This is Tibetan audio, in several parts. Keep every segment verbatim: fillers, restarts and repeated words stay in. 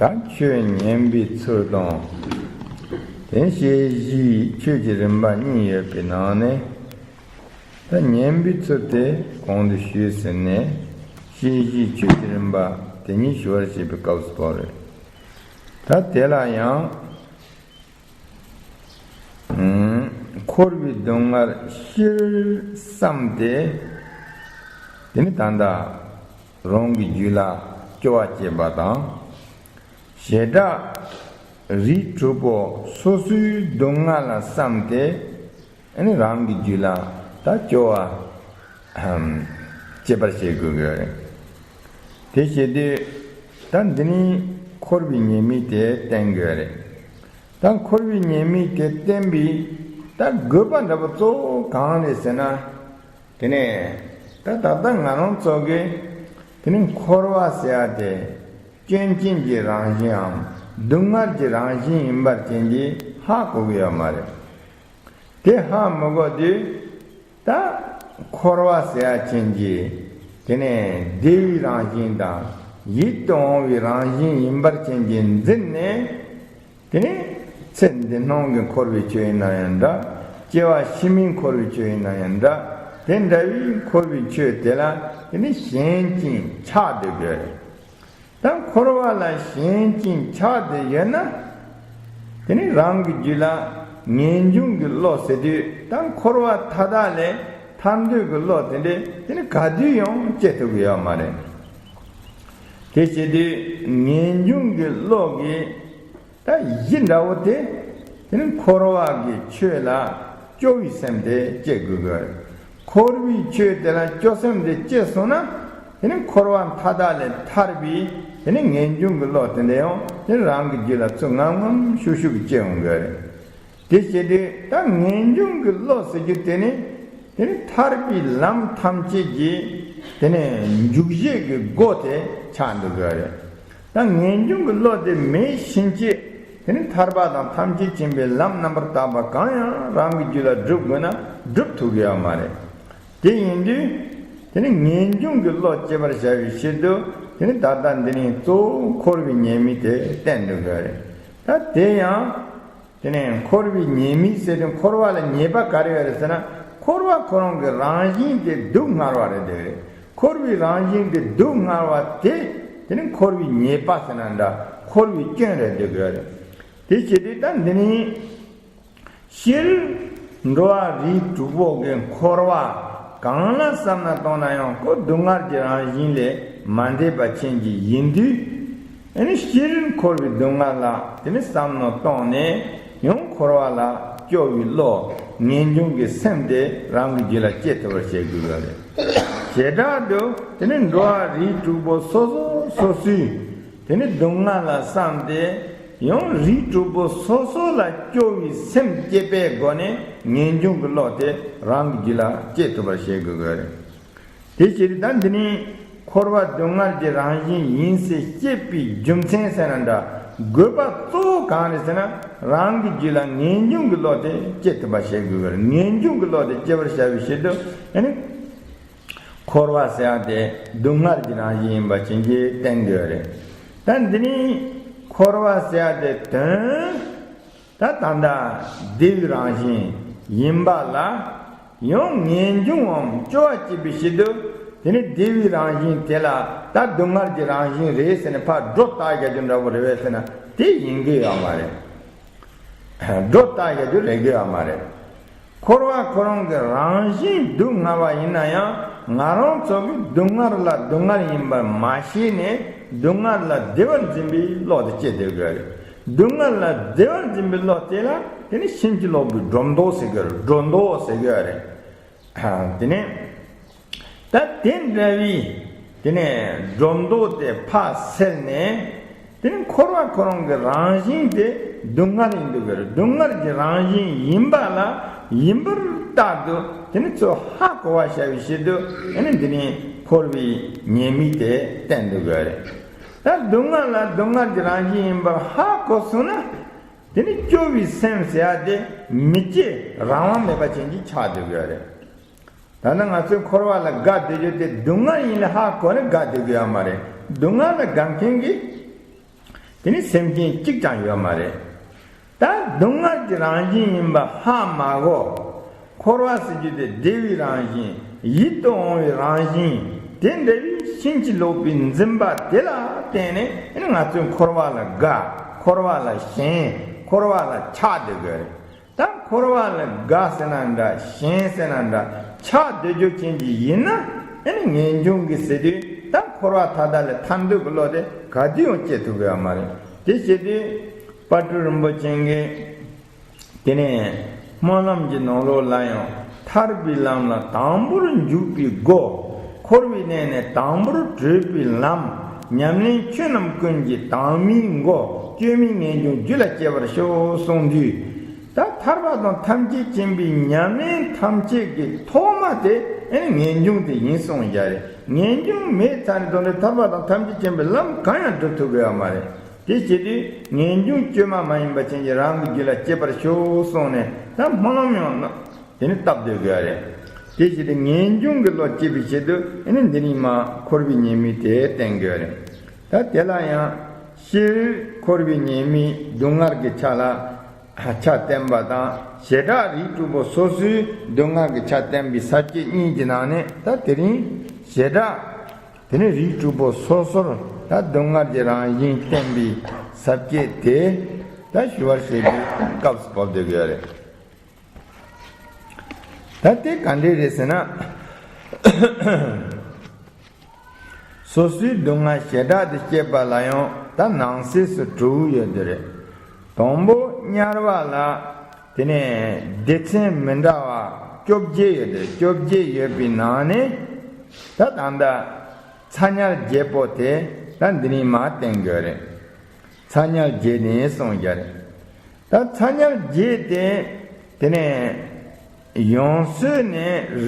ད་ཆོས་ཉན་པའི་ཚུལ་དང་། དེ་བཤད་གཞིའི་ཆོས་ཀྱི་རིམ་པ་གཉིས་ཡོད་པའི་ནང་ནས། ད་ཉན་པའི་ཚུལ་དེ་གོང་དུ་ཞུས་ཟིན་ནས། བཤད་གཞིའི་ཆོས་ཀྱི་རིམ་པ་དེ་ཉིད་ཞུ་བར་བྱེད་པའི་སྐབས་སུ་བབས་རེད། ད་དེ་ལ་ཡང་། འཁོར་བའི་སྡུག་བསྔལ་སྤྱིར་བསམ་སྟེ། དེ་ནི་ད་ལྟ་རང་གི་རྒྱུད་ལ་སྐྱོ་བ་སྐྱེས་པ་དང་། བྱེ་བྲག་རིགས་དྲུག་པོ་སོ་སོའི་སྡུག་བསྔལ་ལ་བསམ་སྟེ། ཨ་ནི་རང་གི་རྒྱུད་ལ་ད་སྐྱོ་བ་སྐྱེད་པར་བྱེད་དགོས་ཀྱི་ཡོད་རེད། དེ་བྱེད་དུས་ད་འདི་ནི་འཁོར་བའི་ཉེས་དམིགས་དེ་བསྟན་དགོས་རེད། ད་འཁོར་བའི་ཉེས་དམིགས་དེ་བསྟན་པའི་ད་དགོས་པ་འདྲ་པོ་གཙོ་བོ་གང་རེད་ཟེར་ན། དེ་ནས་ད་ད་ལྟ་ང་རང་ཚོ་གིས་དེ་ནི་འཁོར་བ་ཟེར་ཡ་དེ་སྐྱོན་ཅན་གྱི་རང་བཞིན་འམ་སྡུག་བསྔལ་གྱི་རང་བཞིན་ཡིན་པར་བྱས་ཀྱི་ཧ་གོ་གི་ཡོད་མ་རེད། དེ་ཧ་མི་གོ་དུས། ད་འཁོར་བ་ཟེར་ཡ་ཅན་གྱི་དེ་ནས་བདེ་བའི་རང་བཞིན་དང་ཡིད་དུ་འོང་བའི་རང་བཞིན་ཡིན་པར་བྱས་ཀྱི་འཛིན་ནས། དེ་ནས་ཚེ་འདི་སྣང་གི་འཁོར་བའི་ཆོས་ཡིན་ན་ཡང་འདྲ། སྐྱེ་བ་ཕྱི་མའི་འཁོར་བའི་ཆོས་ཡིན་ན་ཡང་འདྲ། དེ་འདྲ་བའི་འཁོར་བའི་ཆོས་དེ་ལ་དེ་ནས་ཞེན་ཅིང་ཆགས་སྡོད་དགོས་རེད། ད་འཁོར་བ་ལ་ཞེན་ཅིང་ཆགས་ཏེ་ཡོད་ན། དེ་ནི་རང་གི་རྒྱུད་ལ་ངེས་འབྱུང་གི་བློ་ཟེར་དུས་ད་འཁོར་བ་མཐའ་དག་ལས་ཐར་འདོད་ཀྱི་བློ་དེ་འདྲས་དེ་ནི་ག་དུས་ཡང་སྐྱེ་ཐུབ་ཀྱི་ཡོད་མ་རེད། དེ་བྱེད་དུས་ངེས་འབྱུང་གི་བློ་གིས། ད་གཞི་འདྲ་བོ་དེ། དེ་ནི་འཁོར་བ་གི་ཆོས་ལ་སྐྱོ་བའི་སེམས་དེ་སྐྱེ་དགོས་ཀྱི་རེད། འཁོར་བའི་ཆོས་དེ་ལ་སྐྱོ་སེམས་དེ་སྐྱེས་སོང་ན། དེ་ནི་འཁོར་བ་མཐའ་དག་ལས་ཐར་བའི་དེ་ནི་ངེས་འབྱུང་གི་བློ་དེ་འདྲ་ཡང་དེ་ནི་རང་གི་རྒྱུད་ལ་ཚུར་ངམ་ངམ་ཤུགས་ཤུགས་ཀྱིས་སྐྱེ་འོང་གི་རེད། དེ་བྱེད་དུས་ད་ངེས་འབྱུང་གི་བློ་ཟེར་རྒྱུ་དེ་ནི། དེ་ནི་ཐར་པའི་ལམ་ཐམས་ཅད་ཀྱི་དེ་ནི་འཇུག་བྱེད་ཀྱི་སྒོ་དེ་ཆགས་འདུག་གི་རེད། ད་ངེས་འབྱུང་གི་བློ་དེ་མེད་ཕྱིན་ཆད་དེ་ནི་ཐར་པ་དང་ཐམས་ཅད་མཁྱེན་པའི་ལམ་རྣམ་པར་དག་པ་གང་ཡང་རང་གི་རྒྱུད་ལ་སྒྲུབ་དགོས་ན་སྒྲུབ་ཐུབ་ཀྱི་ཡོད་མ་རེད། དེ་ཡིན་དུས་དེ་ནི་ངེས་འབྱུང་གི་བློ་སྐྱེད་པར་བྱ་བའི་ཕྱིར་དུ་དེ་ནི་ད་ལྟ་འདི་ནི་གཙོ་བོ་འཁོར་བའི་ཉེས་དམིགས་དེ་བསྟན་འདུག་གི་རེད། ད་དེ་ཡང་། དེ་ནས་འཁོར་བའི་ཉེས་དམིགས་ཟེར་དུས་འཁོར་བ་ལ་ཉེས་པ་ག་རེ་ཡོད་རེད་ཟེར་ན། འཁོར་བ་ཁོ་རང་གི་རང་བཞིན་དེ་སྡུག་བསྔལ་བ་རེད་དེ་རེད། འཁོར་བའི་རང་བཞིན་དེ་སྡུག་བསྔལ་བ་དེ། དེ་ནི་འཁོར་བའི་ཉེས་པ་ཟེར་ན་འདྲ། འཁོར་བའི་སྐྱོན་རེད་དེ་དགོས་རེད། དེ་བྱེད་དུས་ད་འདི་ནི། སྤྱིར་འགྲོ་བ་རིགས་དྲུག་པོ་གི་འཁོར་བ་གང་ལ་བསམ་ན་གཏོང་ན་ཡང་ཁོ་སྡུག་བསྔལ་གྱི་རང་བཞིན་ལས་མ་འདས་པ་ཅན་གྱི་ཡིན་དུས། ཨ་ནི་སྤྱིར་འཁོར་བའི་སྡུག་བསྔལ་ལ་དེ་ནི་བསམ་མནོ་བཏང་ནས་ཡང་འཁོར་བ་ལ་སྐྱོ་བའི་བློ་ངེས་འབྱུང་གི་སེམས་དེ་རང་གི་རྒྱུད་ལ་སྐྱེ་ཐུབ་པར་བྱེད་དགོས་པ་རེད། བྱེ་བྲག་ཏུ་དེ་ནི་འགྲོ་བ་རིགས་དྲུག་པོ་སོ་སོ་སོ་སོའི་དེ་ནི་སྡུག་བསྔལ་ལ་བསམ་སྟེ་ཡང་རིགས་དྲུག་པོ་སོ་སོ་ལ་སྐྱོ་བའི་སེམས་སྐྱེད་པའི་སྒོ་ནས་ངེས་འབྱུང་གི་བློ་དེ་རང་གི་རྒྱུད་ལ་སྐྱེ་ཐུབ་པར་བྱེད་དགོས་པ་རེད། དེ་ཕྱིར་ད་འདི་ནི་འཁོར་བ་སྡུག་བསྔལ་གྱི་རང་བཞིན་ཡིན་ཟེར་བཤད་པའི་རྒྱུ་མཚན་ཟེར་ན་འདྲ། དགོས་པ་གཙོ་བོ་གང་རེད་ཟེར་ན། རང་གི་རྒྱུད་ལ་ངེས་འབྱུང་གི་བློ་དེ་སྐྱེ་ཐུབ་པ་བྱེད་དགོས་པར། ངེས་འབྱུང་གི་བློ་དེ་སྐྱེ་བར་བྱ་བའི་ཕྱིར་དུ་ཨ་ནི་འཁོར་བ་ཟེར་ཡ་དེ་སྡུག་བསྔལ་གྱི་རང་བཞིན་ཡིན་པ་ཅན་གྱིས་བསྟན་དགོས་རེད། ད་འདི་ནི་འཁོར་བ་ཟེར་ཡ་དེ་དོན། ད་ད་ལྟ་བདེ་བའི་རང་བཞིན་ཡིན་པ་ལ་ཡང་ངེས་འབྱུང་ངམ་སྐྱོ་བ་སྐྱེད་པའི་ཕྱིར་དུ། དེ་ནི་བདེ་བའི་རང་བཞིན་དེ་ལ་ད་སྡུག་བསྔལ་གྱི་རང་བཞིན་རེད་ཟེར་ནས་ཕར་སྒྲོ་བཏགས་རྒྱག་རྒྱུ་འདྲ་པོ་རེད་པས་ཟེར་ན་དེ་ཡིན་གྱི་ཡོད་མ་རེད། སྒྲོ་བཏགས་རྒྱག་རྒྱུ་རེད་གི་ཡོད་མ་རེད། འཁོར་བ་ཁོ་རང་གི་རང་བཞིན་སྡུག་བསྔལ་བ་ཡིན་ན་ཡང་ང་རང་ཚོ་གིས་སྡུག་བསྔལ་ལ་སྡུག་བསྔལ་ཡིན་པར་མ་ཤེས་ནས་སྡུག་བསྔལ་ལ་བདེ་བར་འཛིན་པའི་བློ་དེ་སྐྱེ་བསྡད་དགོས་རེད། སྡུག་བསྔལ་ལ་བདེ་བར་འཛིན་པའི་བློ་དེ་ལ་དེ་ནི་ཕྱིན་ཅི་ལོག་གི་སྒྲོ་འདོགས་ཟེར་གི་རེད། སྒྲོ་འདོགས་ཟེར་གི་རེད། དེ་ནས་ད་དེ་འདྲ་བའི་དེ་ནས་སྒྲོ་འདོགས་དེ་ཕར་སེལ་ནས། དེ་ནི་འཁོར་བ་ཁོ་རང་གི་རང་བཞིན་དེ་སྡུག་བསྔལ་ཡིན་འདུག་གི་རེད། སྡུག་བསྔལ་གྱི་རང་བཞིན་ཡིན་པ་ལ་ཡིན་པར་རྟག་ཏུ་དེ་ནི་ཚུར་ཧ་གོ་བར་བྱ་བའི་ཕྱིར་དུ། དེ་ནི་འདི་ནི་འཁོར་བའི་ཉེས་དམིགས་དེ་བསྟན་འདུག་གི་རེད། ད་སྡུག་བསྔལ་ལ་སྡུག་བསྔལ་གྱི་རང་བཞིན་ཡིན་པར་ཧ་གོ་སོང་ན། དེ་ནི་སྐྱོ་བའི་སེམས་ཟེར་ཡ་དེ་མི་སྐྱེ་རང་དབང་མེད་པ་ཅན་གྱི་ཆགས་འདུག་གི་རེད། ད་ནི་ང་ཚོའི་འཁོར་བ་ལ་དགའ་བསྡད་རྒྱུ་དེ་སྡུག་བསྔལ་ཡིན་ལ་ཧ་གོ་ནས་དགའ་བསྡད་དགོས་ཡ་མ་རེད། སྡུག་བསྔལ་ལ་དགའ་མཁན་གྱི་ དེ་ནི་སེམས་ཅན་གཅིག་ཀྱང་ཡོད་མ་རེད། ད་སྡུག་བསྔལ་གྱི་རང་བཞིན་ཡིན་པ་ཧ་མ་གོ། འཁོར་བ་ཟེར་རྒྱུ་དེ་བདེ་བའི་རང་བཞིན། ཡིད་དུ་འོང་བའི་རང་བཞིན། དེ་འདྲ་བའི་ཕྱིན་ཅི་ལོག་པའི་འཛིན་པ་དེ་ལ་བརྟེན་ནས་ཨ་ནི་ང་ཚོས་འཁོར་བ་ལ་དགའ། འཁོར་བ་ལ་ཞེན། འཁོར་བ་ལ་ཆགས་བསྡད་དགོས་རེད། ད་འཁོར་བ་ལ་དགའ་ཟེར་ན་འདྲ། ཞེན་ཟེར་ན་འདྲ། ཆགས་སྡོད་རྒྱུ་ཅན་གྱི་ཡིན་ན་ཨ་ནི་ངེས་འབྱུང་གི་ཟེར་དུས། ད་འཁོར་བ་མཐའ་དག་ལས་ཐར་འདོད་ཀྱི་བློ་དེ་ག་དུས་ཡང་སྐྱེ་ཐུབ་ཀྱི་ཡོད་མ་རེད། དེ་བྱེད་དུས་དཔལ་སྤྲུལ་རིན་པོ་ཆེ་གིས་དེ་ནས་སྨོན་ལམ་གྱི་ནང་ལོགས་ལ་ཡང་ཐར་པའི་ལམ་ལ་དང་པོར་འཇུག་པའི་སྒོ། འཁོར་བའི་གནས་ནས་དང་པོར་གྲོལ་བའི་ལམ། ཉམས་ལེན་ཆོས་རྣམས་ཀུན་གྱི་དྭངས་མའི་སྒོ། བཅོས་མའི་ངེས་འབྱུང་རྒྱུད་ལ་སྐྱེ་བར་ཤོག་གསུངས་དུས། ད་ཐར་པ་དང་ཐམས་ཅད་མཁྱེན་པའི་ཉམས་ལེན་ཐམས་ཅད་ཀྱི་ཐོག་མ་དེ་ཨེ་ནི་ངེས་འབྱུང་དེ་ཡིན་གསུངས་ཀྱི་རེད། ངེས་འབྱུང་མེད་ཙང་ནི་དོན་དུ་ཐར་པ་དང་ཐམས་ཅད་མཁྱེན་པའི་ལམ་གང་ཡང་སྒྲུབ་ཐུབ་ཀྱི་ཡོད་མ་རེད། དེ་བྱེད་དུས་ངེས་འབྱུང་བཅོས་མ་མ་ཡིན་པ་ཅན་གྱི་རང་གི་རྒྱུད་ལ་སྐྱེ་བར་ཤོག་གསུངས་ནས། ད་སྨོན་ལམ་ཡང་དེ་ནི་བཏབ་སྡོད་དགོས་རེད། དེ་བྱེད་དུས་ངེས་འབྱུང་གི་བློ་སྐྱེ་བའི་ཆེད་དུ་ཨེ་ནི་འདི་ནི་མ་འཁོར་བའི་ཉེས་དམིགས་དེ་བསྟན་དགོས་རེད། ད་དེ་ལ་ཡང་སྤྱིར་འཁོར་བའི་ཉེས་དམིགས་སྡུག་བསྔལ་གྱི་ཆ་ལ་ཆ་བསྟན་པ་དང་། བྱེ་བྲག་རིགས་དྲུག་པོ་སོ་སོའི་སྡུག་བསྔལ་གྱི་ཆ་བསྟན་པའི་ས་བཅད་གཉིས་ཀྱི་ནང་ནས། ད་དེ་རིང་བྱེ་བྲག་དེ་ནི་རིགས་དྲུག་པོ་སོ་སོར་ད་སྡུག་བསྔལ་གྱི་རང་བཞིན་བསྟན་པའི་ས་བཅད་དེ་ད་ཞུ་བར་བྱེད་པའི་སྐབས་སུ་བབ་སྡོད་ཀྱི་ཡོད་རེད། ད་དེ་ག་འདྲས་རེད་ཟེར་ན། སོ་སོའི་སྡུག་བསྔལ་བྱེ་བྲག་ཏུ་སྐྱེས་པ་ལ་ཡང་ད་ནང་གསེས་སུ་དྲུག་ཡོད་དེ་རེད། དང་པོ་དམྱལ་བ་ལ་དེ་ནས་སྡེ་ཚན་མི་འདྲ་བ་བཅོ་བརྒྱད་ཡོད་དེ། བཅོ་བརྒྱད་ཡོད་པའི་ནང་ནས་ད་ད་ལྟ་ཚ་དམྱལ་བརྒྱད་པོ་དེ་ད་འདི་ནས་མར་བསྟན་དགོས་རེད། ཚ་དམྱལ་བརྒྱད་ནས་གསུངས་ཀྱི་རེད། ད་ཚ་དམྱལ་བརྒྱད་དེ་དེ་ནས་ཡང་སོས་ནས་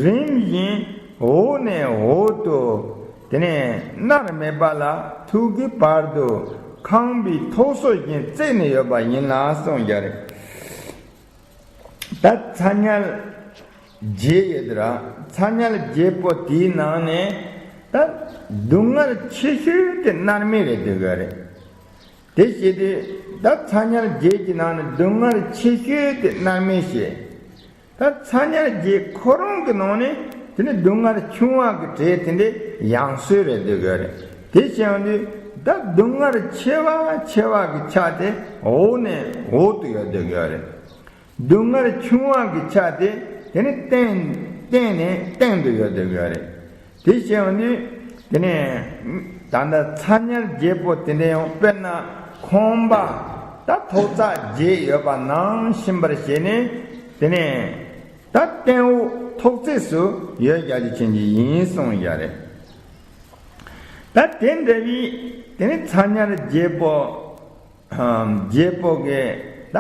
རིམ་བཞིན་འོག་ནས་འོག་ཏུ་དེ་ནས་མནར་མེད་པ་ལ་ཐུག་གི་བར་དུ་ཁང་པའི་ཐོག་སོ་བཞིན་བརྩེགས་ནས་ཡོད་པ་ཡིན་ལ་གསུངས་ཀྱི་རེད། ད་ཚ་དམྱལ་བརྒྱད་ཡོད་དེ་ར། ཚ་དམྱལ་བརྒྱད་པོ་དེའི་ནང་ནས་ད་སྡུག་བསྔལ་ཆེ་ཤོས་དེ་མནར་མེད་རེད་འདུག་ག་རེད། དེ་བྱེད་དུས་ད་ཚ་དམྱལ་བརྒྱད་ཀྱི་ནང་ནས་སྡུག་བསྔལ་ཆེ་ཤོས་དེ་མནར་མེད་བྱས། ད་ཚ་དམྱལ་བརྒྱད་ཁོ་རང་གི་ནང་ནས་དེ་ནི་སྡུག་བསྔལ་ཆུང་བ་གི་གྲས་དེ་འདྲ་ཡང་སོས་རེད་འདུག་ག་རེད། དེ་བྱས་ཡོང་དུས་ད་སྡུག་བསྔལ་ཆེ་བ་ཆེ་བ་གི་ཆ་དེ་འོག་ནས་འོག་ཏུ་ཡོད་འདུག་ག་རེད། སྡུག་བསྔལ་ཆུང་བ་གི་ཆ་དེ་དེ་ནི་སྟེང་སྟེང་ནས་སྟེང་དུ་ཡོད་འདུག་ག་རེད། དེ་བྱས་ཡོང་དུས་དེ་ནས་ད་ལྟ་ཚ་དམྱལ་བརྒྱད་པོ་དེ་འདྲ་ཡང་དཔེར་ན་ཁང་པ་ད་ཐོག་བརྩེགས་བརྒྱད་ཡོད་པ་ནང་བཞིན་པར་བྱས་ནས་དེ་ནས་ད་སྟེང་འོག་ཐོག་བརྩེགས་སུ་ཡོད་རྒྱུ་ཅན་གྱི་ཡིན་གསུངས་ཡ་རེད། ད་དེ་འདྲ་བའི་དེ་ནི་ཚ་དམྱལ་བརྒྱད་པོ་བརྒྱད་པོ་གི་ད་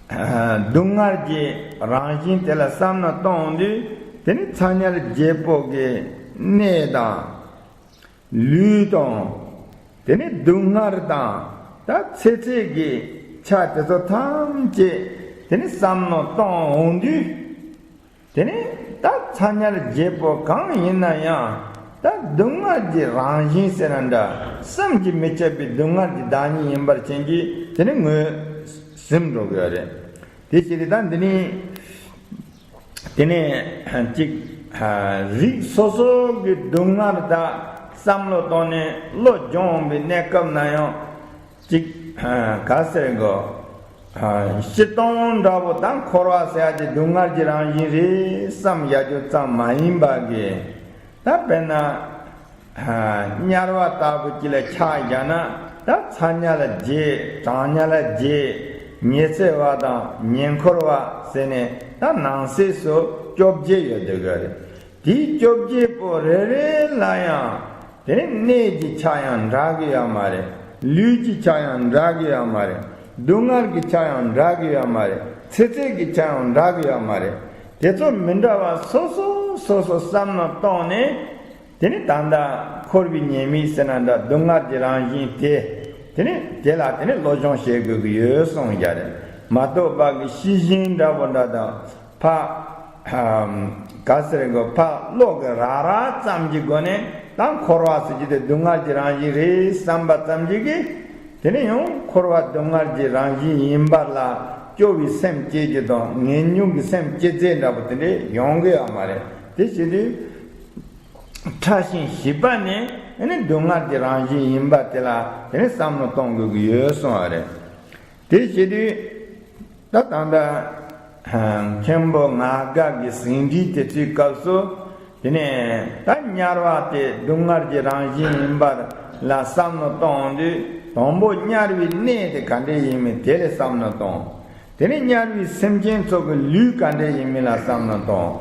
སྡུག་བསྔལ་གྱི་རང་བཞིན་དེ་ལ་བསམ་བློ་གཏོང་དུས། དེ་ནི་ཚ་དམྱལ་བརྒྱད་པོ་གི་གནས་དང་ལུས་དང་། དེ་ནི་སྡུག་བསྔལ་དང་ད་ཚེ་ཚད་ཀྱི་ཆ་དེ་ཚོ་ཐམས་ཅད་དེ་ནི་བསམ་བློ་གཏོང་འོང་དུས། དེ་ནི་ད་ཚ་དམྱལ་བརྒྱད་པོ་གང་ཡིན་ན་ཡང་ད་སྡུག་བསྔལ་གྱི་རང་བཞིན་ཟེར་ན་འདྲ། བསམ་གྱིས་མི་ཁྱབ་པའི་སྡུག་བསྔལ་གྱི་བདག་ཉིད་ཡིན་པར་བྱིན་གྱིས་དེ་ནི་ངོས་ཟིན་འགྲོ་གི་ཡོད་རེད། དེ་བྱས་ཏེ་ད་འདི་ནི་དེ་ནས་གཅིག་རིགས་སོ་སོ་གི་སྡུག་བསྔལ་ད་བསམ་བློ་བཏང་ནས་བློ་སྦྱོང་འོང་བའི་གནས་སྐབས་ན་ཡང་། གཅིག་ག་ཟེར་དགོས། སྤྱིར་བཏང་འདྲ་པོ་ད་འཁོར་བ་ཟེར་ཡ་དེ་སྡུག་བསྔལ་གྱི་རང་བཞིན་རེད་བསམ་ཡ་རྒྱུ་ཙམ་མ་ཡིན་པ་གི། ད་དཔེར་ན་དམྱལ་བ་ལྟ་བུ་ཅིག་ལ་ཆ་བཞག་ན། ད་ཚ་དམྱལ་བརྒྱད། གྲང་དམྱལ་བརྒྱད། ཉི་ཚེ་བ་དང་ཉེ་འཁོར་བ་ཟེར་ནས་ད་ནང་གསེས་སུ་བཅོ་བརྒྱད་ཡོད་འདུག་གི་རེད། དེའི་བཅོ་བརྒྱད་པོ་རེ་རེ་ལ་ཡང་དེ་ནི་གནས་ཀྱི་ཆ་ཡང་འདྲ་གི་ཡོད་མ་རེད། ལུས་ཀྱི་ཆ་ཡང་འདྲ་གི་ཡོད་མ་རེད། སྡུག་བསྔལ་གྱི་ཆ་ཡང་འདྲ་གི་ཡོད་མ་རེད། ཚེ་ཚད་ཀྱི་ཆ་ཡང་འདྲ་གི་ཡོད་མ་རེད། དེ་ཚོ་མི་འདྲ་བ་སོ་སོ་སོ་སོ་བསམ་བློ་བཏང་ནས། དེ་ནི་ད་ལྟ་འཁོར་བའི་ཉེས་དམིགས་ཟེར་ན་འདྲ། སྡུག་བསྔལ་གྱི་རང་བཞིན་དེ། དེ་ནི་དེ་ལ་དེ་ནི་བློ་སྦྱོང་བྱེད་དགོས་ཀྱི་ཡོད་གསུངས་ཀྱི་རེད། མ་རྟོགས་པ་གི་ཤེས་བཞིན་འདྲ་པོ་འདྲ་དང་། ཕ་ག་ཟེར་དགོས། ཕ་བློ་གི་ར་ར་ཙམ་གྱི་སྒོ་ནས་ད་འཁོར་བ་ཟེར་རྒྱུ་དེ་སྡུག་བསྔལ་གྱི་རང་བཞིན་རེད་བསམ་པ་ཙམ་གྱིས་ཀྱི། དེ་ནས་ཡང་འཁོར་བ་སྡུག་བསྔལ་གྱི་རང་བཞིན་ཡིན་པ་ལ་སྐྱོ་བའི་སེམས་སྐྱེ་རྒྱུ་དང་ངེས་འབྱུང་གི་སེམས་སྐྱེ་ཚད་འདྲ་པོ་དེ་འདྲས་ཡོང་གི་ཡོད་མ་རེད། དེ་བྱེད་དུས། ཕྲ་ཞིང་ཞིབ་པ་ནས་ཨ་ནི་སྡུག་བསྔལ་གྱི་རང་བཞིན་ཡིན་པ་དེ་ལ་དེ་ནི་བསམ་བློ་གཏོང་དགོས་ཀྱི་ཡོད་གསུངས་པ་རེད། དེ་བྱེད་དུས་ད་ད་ལྟ་མཁན་པོ་ངག་དགའ་གི་ཟིན་བྲིས་དེ་ཚོའི་སྐབས་སུ་དེ་ནས་ད་དམྱལ་བ་དེ་སྡུག་བསྔལ་གྱི་རང་བཞིན་ཡིན་པ་ལ་བསམ་བློ་གཏོང་དུས། དང་པོ་དམྱལ་བའི་གནས་དེ་ག་འདྲས་ཡིན་མིན་དེ་ལ་བསམ་བློ་གཏོང་། དེ་ནས་དམྱལ་བའི་སེམས་ཅན་ཚོ་གི་ལུས་ག་འདྲས་ཡིན་མིན་ལ་བསམ་བློ་གཏོང་།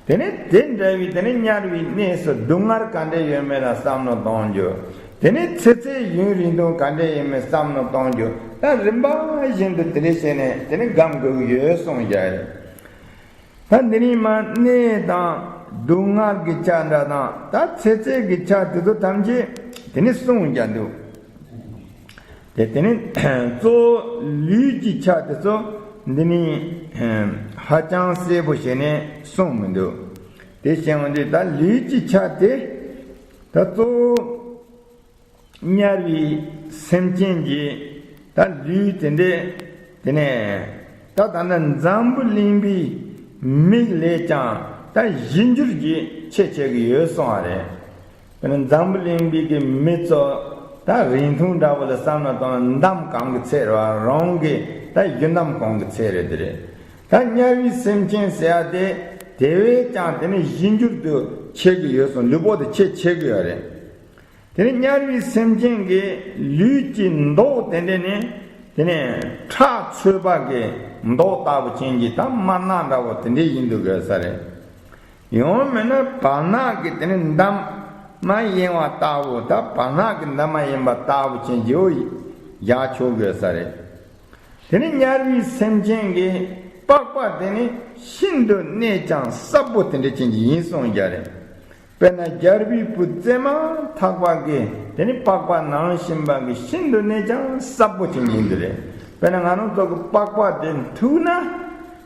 དེ་ནས་དེ་འདྲ་བའི་དེ་ནས་དམྱལ་བའི་གནས་སུ་སྡུག་བསྔལ་ག་འདྲས་ཡོད་མེད་ལ་བསམ་བློ་གཏོང་རྒྱུ། དེ་ནས་ཚེ་ཚད་ཡུན་རིང་ཐུང་ག་འདྲས་ཡིན་མིན་བསམ་བློ་གཏོང་རྒྱུ། ད་རིམ་པ་བཞིན་དུ་དེ་འདྲས་བྱས་ནས་དེ་ནས་སྒོམ་དགོས་ཀྱི་ཡོད་གསུངས་བཞག་རེད། ད་འདི་ནས་མ་གནས་དང་སྡུག་བསྔལ་གྱི་ཆ་འདྲ་དང་ད་ཚེ་ཚད་ཀྱི་ཆ་དེ་ཚོ་ཐམས་ཅད་དེ་ནས་གསུངས་བཞག་འདུག་དེ་དེ་ནི་གཙོ་བོ་ལུས་ཀྱི་ཆ་དེ་ཚོ་འདི་ནི་ཧ་ཅང་གསལ་པོ་བྱས་ནས་གསུངས་མི་འདུག་དེ་བྱས་འོང་དུས་ད་ལུས་ཀྱི་ཆ་དེ་ད་གཙོ་བོ་དམྱལ་བའི་སེམས་ཅན་གྱི་ད་ལུས་དེ་འདྲས་དེ་ནས་ད་ད་ནི་འཛམ་བུ་གླིང་པའི་མིག་ལས་ཀྱང་ད་གཞི་འགྱུར་གྱི་ཆེ་ཆེ་གི་ཡོད་གསུངས་པ་རེད། དཔེར་ན་འཛམ་བུ་གླིང་པའི་གི་མི་ཚོ་ད་རིང་ཐུང་འདྲ་བོ་ལ་བསམ་ན་དང་འདམ་གང་གི་ཚད་རེད་བ། རང་གི་ད་ཡུལ་འདམ་གང་གི་ཚད་རེད་དེ་རེད། ད་དམྱལ་བའི་སེམས་ཅན་ཟེར་ཡ་དེ་དེ་བས་ཀྱང་དེ་ནི་གཞི་འགྱུར་དུ་ཆེ་གི་ཡོད་སོང་། ལུས་པོ་དེ་ཆེ་ཆེ་གི་ཡོད་རེད། དེ་ནི་དམྱལ་བའི་སེམས་ཅན་གྱི་ལུས་ཀྱི་མདོག་དེ་འདྲ་ནི་དེ་ནི་ཁྲག་ཚོས་པ་གི་མདོག་ལྟ་བུ་ཅན་གྱི་ད་དམར་ནག་འདྲ་བོ་དེ་འདྲ་ཡིན་འདུག་གི་ས་རེད། ཡང་མིན་ན་བར་ནག་གི་དེ་ནི་འདམ་མ་ཡིན་པ་ལྟ་བུ། ད་བར་ནག་གི་འདམ་མ་ཡིན་པ་ལྟ་བུ་ཅན་གྱི་འོ་ཡ་ཆོག་གི་ས་རེད། དེ་ནི་དམྱལ་བའི་སེམས་ཅན་གྱི་པགས་པ་དེ་ནི་ཤིན་ཏུ་གནས་ཀྱང་སྲབ་པོ་དེ་འདྲ་ཅན་གྱི་ཡིན་གསུངས་ཀྱི་རེད། དཔེར་ན་རྒྱལ་པོའི་བུ་བཙས་མ་ཐག་པ་གི་དེ་ནི་པགས་པ་ནང་བཞིན་པ་གི་ཤིན་ཏུ་གནས་ཀྱང་སྲབ་པོ་ཅན་ཡིན་འདུག་རེད། དཔེར་ན་ང་རང་ཚོ་གི་པགས་པ་དེ་འཐུག་ན།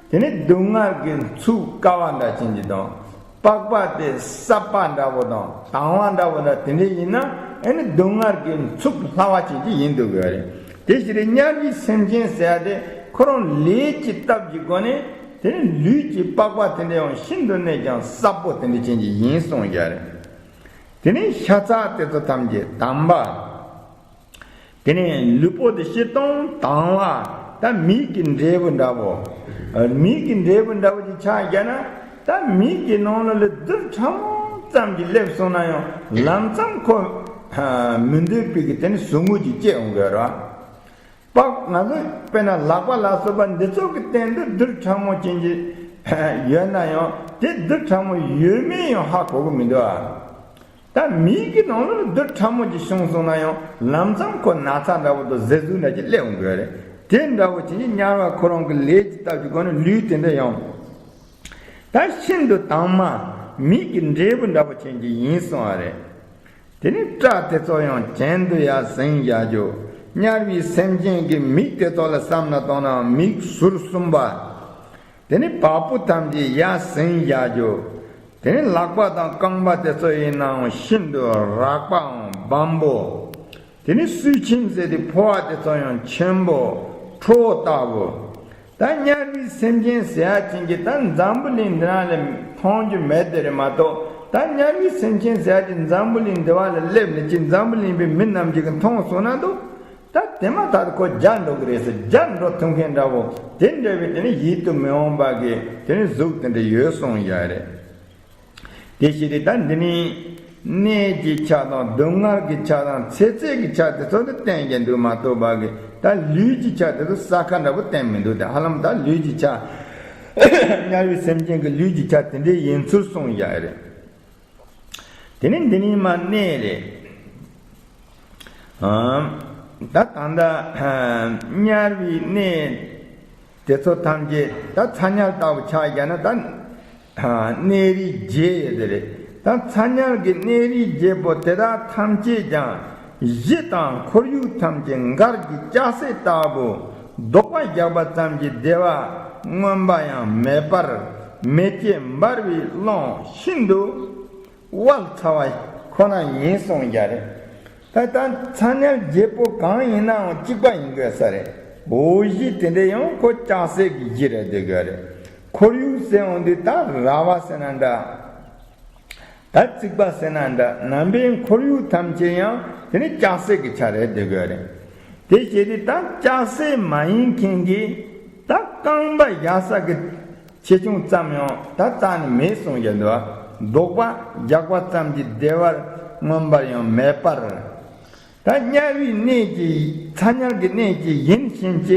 དེ་ནི་སྡུག་བསྔལ་གྱི་འཚུབ་དཀའ་བ་འདྲ་ཅན་གྱི་དང་། པགས་པ་དེ་སྲབ་པ་འདྲ་བོ་དང་དྭངས་བ་འདྲ་བོ་འདྲ་དེ་འདྲ་ཡིན་ན་ཨེ་ནི་སྡུག་བསྔལ་གྱི་འཚུབ་སླ་བ་ཅན་གྱི་ཡིན་འདུག་གི་རེད། དེ་ཕྱིར་དམྱལ་བའི་སེམས་ཅན་ཟེར་ཡ་དེ་ཁོ་རང་ལས་ཀྱི་སྟབས་ཀྱི་སྒོ་ནས་དེ་ནི་ལུས་ཀྱི་པགས་པ་དེ་འདྲ་ཡང་ཤིན་ཏུ་གནས་ཀྱང་སྲབ་པོ་དེ་འདྲ་ཅན་གྱི་ཡིན་གསུངས་ཀྱི་རེད། དེ་ནི་ཤ་ཚ་དེ་ཚོ་ཐམས་ཅད་དམ་པ། དེ་ནས་ལུས་པོ་དེ་སྤྱིར་བཏང་དྭངས་བ། ད་མིག་གི་འབྲས་བུ་འདྲ་བོ། མིག་གི་འབྲས་བུ་འདྲ་བོ་ཅིག་ཆགས་བསྡད་ན། ད་མིག་གི་ནང་ལ་ལ་རྡུལ་ཕྲ་མོ་ཙམ་ཅིག་སླེབས་སོང་ན་ཡང་ལམ་ཙམ་ཁོ་མི་འདོད་པའི་གི་དེ་ནི་ཟུག་རྔུ་ཅིག་སྐྱེ་འོང་གི་རེད། པགས་ང་ཚོ་དཔེར་ན་ལག་པ་ལ་སོགས་པ་འདི་ཚོ་གི་སྟེང་དུ་རྡུལ་ཕྲ་མོ་ཅན་ཅིག་ཡོད་ན་ཡང་དེ་རྡུལ་ཕྲ་མོ་ཡོད་མེད་ཡང་ཧ་གོ་གི་མི་འདུག་ཨ། ད་མིག་གི་ནང་ལ་རྡུལ་ཕྲ་མོ་ཅིག་བྱུང་སོང་ན་ཡང་ལམ་སང་ཁོ་ན་ཚ་འདྲ་བོ་དང་ཟེར་ཟུག་འདྲ་ཅིག་སླེབས་འོང་གི་རེད། དེ་འདྲ་བོ་ཅིག་དམྱལ་བ་ཁོ་རང་གི་ལས་ཀྱི་སྟབས་ཀྱི་སྒོ་ནས་ལུས་དེ་འདྲ་ཡང་ད་ཤིན་ཏུ་དྭངས་མ་མིག་གི་འབྲས་བུ་འདྲ་བོ་ཅན་གྱི་ཡིན་གསུངས་པ་རེད། དེ་ནས་སྐྲ་དེ་ཚོ་ཡང་གྱེན་དུ་ཡར་ཟིན་བཞག་རྒྱུ། དམྱལ་བའི་སེམས་ཅན་གྱི་མིག་དེ་ཚོ་ལ་བསམ་ན་དང་ན་མིག་ཟུར་གསུམ་པ། དེ་ནི་བ་སྤུ་ཐམས་ཅད་ཡར་ཟིན་བཞག་རྒྱུ། དེ་ནི་ལག་པ་དང་རྐང་པ་དེ་ཚོ་ཡིན་ནའང་ཤིན་ཏུ་རགས་པའང་སྦོམ་པོ། དེ་ནི་གསུས་ཁྱིམ་ཟེར་ཏེ་ཕོ་བ་དེ་ཚོ་ཡང་ཆེན་པོ་ཁྲོ་བོ་ལྟ་བུ། ད་དམྱལ་བའི་སེམས་ཅན་ཟེར་ཡ་ཅན་གྱི་ད་འཛམ་བུ་གླིང་འདི་ན་ལ་མཐོང་རྒྱུ་མེད་དེ་རེད་མ་གཏོགས། ད་དམྱལ་བའི་སེམས་ཅན་ཟེར་ཡ་ཅིག་འཛམ་བུ་གླིང་འདི་བ་ལ་སླེབས་ནས་ཅིག་འཛམ་བུ་གླིང་པའི་མི་རྣམས་ཀྱིས་མཐོང་སོང་ན་འདུག་ད་དེ་མ་ཐག་ཏུ་ཁོ་རྒྱལ་འགྲོ་གི་རེད་ཟེར། རྒྱལ་འགྲོ་ཐུབ་མཁན་འདྲ་བོ་དེ་འདྲ་བའི་དེ་ནི་ཡིད་དུ་མི་འོང་བ་གི་དེ་ནི་གཟུགས་དེ་འདྲ་ཡོད་གསུངས་ཡ་རེད། དེ་ཕྱིར་ད་འདི་ནི་གནས་ཀྱི་ཆ་དང་སྡུག་བསྔལ་གྱི་ཆ་དང་ཚེ་ཚད་ཀྱི་ཆ་དེ་ཚོ་དེ་བསྟན་གྱི་འདུག་མ་གཏོགས་པ་གི་ད་ལུས་ཀྱི་ཆ་དེ་ཚོ་ས་ཁ་འདྲ་བོ་བསྟན་མི་འདུག་ད་ཧ་ལམ་ད་ལུས་ཀྱི་ཆ་དམྱལ་བའི་སེམས་ཅན་གྱི་ལུས་ཀྱི་ཆ་དེ་འདྲའི་ཡིན་ཚུལ་གསུངས་ཡ་རེད། དེ་ནི་འདི་ནི་མ་གནས་རེད། ཨམ། ད་ད་ལྟ་དམྱལ་བའི་གནས་དེ་ཚོ་ཐམས་ཅད་ད་ཚ་དམྱལ་ལྟ་བུ་ཆགས་བཞག་ན་ད་གནས་རིས་བརྒྱད་ཡོད་དེ་རེད། ད་ཚ་དམྱལ་གྱི་གནས་རིས་བརྒྱད་པོ་དེ་དག་ཐམས་ཅད་ཀྱང་གཞི་དང་ཁོར་ཡུག་ཐམས་ཅད་མགར་གྱི་ལྕགས་སྲེག་ལྟ་བུ་ལྡོག་པ་བཞག་པ་ཙམ་གྱིས་བདེ་བ་མངོན་པ་ཡང་མེད་པར་མེ་ལྕེ་འབར་བའི་ཀློང་ཤིན་ཏུ་དབལ་ཚ་བ་ཁོ་ན་ཡིན་གསུངས་ཀྱི་རེད། ད་ད་ཚ་དམྱལ་བརྒྱད་པོ་གང་ཡིན་ནའང་གཅིག་པ་ཡིན་དགོས་ས་རེད། འོག་གཞི་དེ་འདྲ་ཡང་ཁོ་ལྕགས་སྲེག་གི་གཞི་རེད་བསྡད་དགོས་རེད། ཁོར་ཡུག་ཟེར་འོང་དུས་ད་ར་བ་ཟེར་ན་འདྲ། ད་རྩིག་པ་ཟེར་ན་འདྲ། ནང་པའི་ཁོར་ཡུག་ཐམས་ཅད་ཡང་དེ་ནི་ལྕགས་སྲེག་གི་ཆ་རེད་བསྡད་དགོས་རེད། དེ་བྱས་དུས་ད་ལྕགས་སྲེག་མ་ཡིན་མཁན་གྱི་ད་རྐང་པ་བཞག་ས་གི་ཆེ་ཆུང་ཙམ་ཡང་ད་རྩ་ནས་མེད་གསུངས་ཀྱི་འདུག། རྡོག་པ་རྒྱག་པ་ཙམ་གྱིས་བདེ་བར་མངོན་པར་ཡང་མེད་པར། ད་དམྱལ་བའི་གནས་ཀྱི་ཚ་དམྱལ་གྱི་གནས་ཀྱི་ཡིན་ཕྱིན་ཆད་